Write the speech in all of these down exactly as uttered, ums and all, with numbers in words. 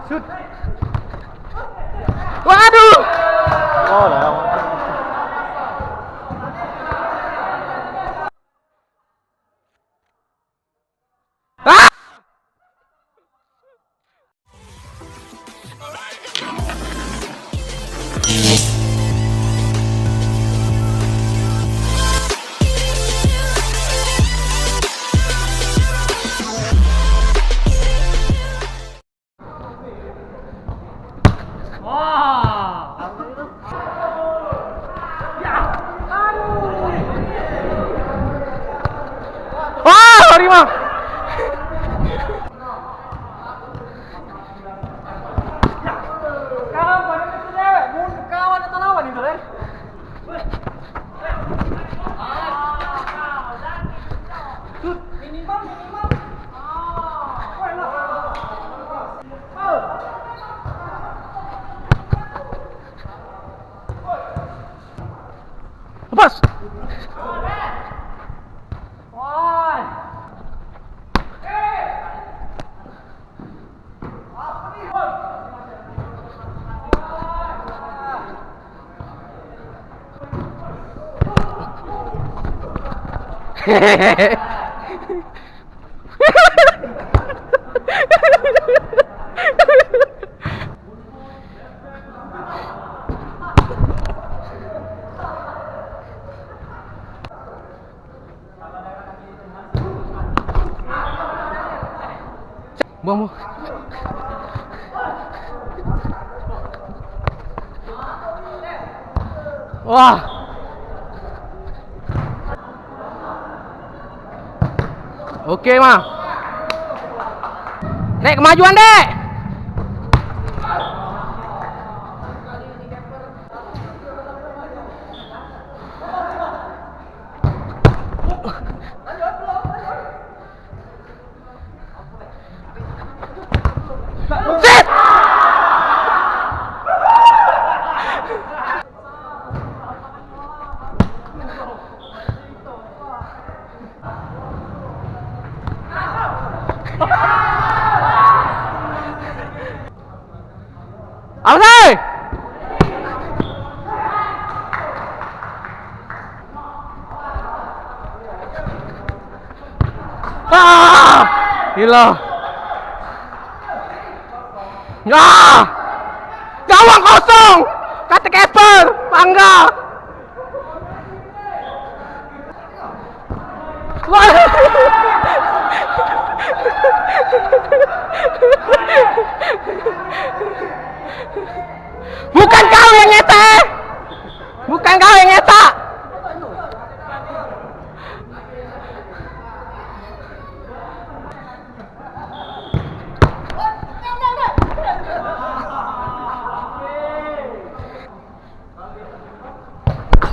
Shoot. Waduh. Oh, lah. Ah! Wah, lari mah. Kawan itu dewek, mun kawan atau lawan itu, Len? Lepas. Buang, buang. Wah. Oke, mah. Dek, kemajuan, Dek. Set! Awas, hei! Ah! Gila. Ah! Gawang kosong. Kate keeper, Pangga. Bukan kau yang nyetak. Bukan kau yang nyetak.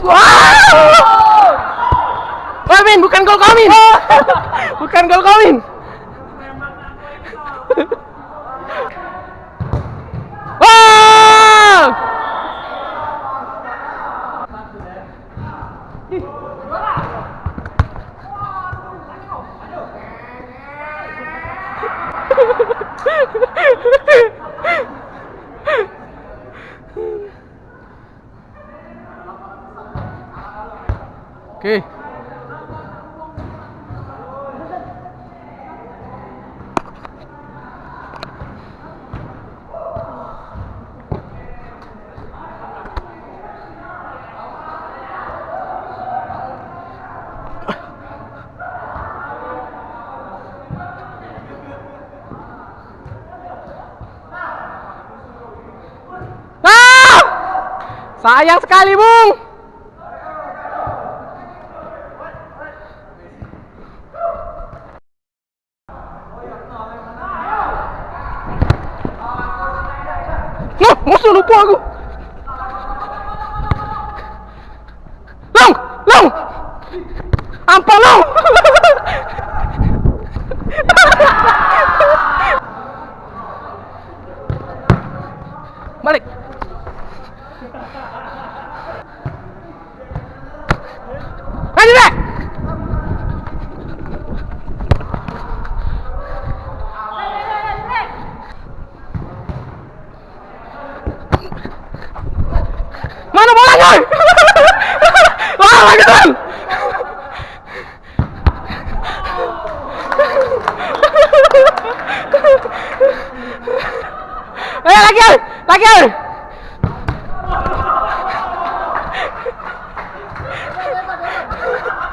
Wah! Wah, Min, bukan gol kau, Min. Bukan gol kau, Min. Wah! Oke. Ah! Sayang sekali, Bung. Loh, musuh lupa aku. Long, long. Ampun, long. Balik. Lanjut, Dek. Wah, lagi, Bang. Eh, lagi, lagi.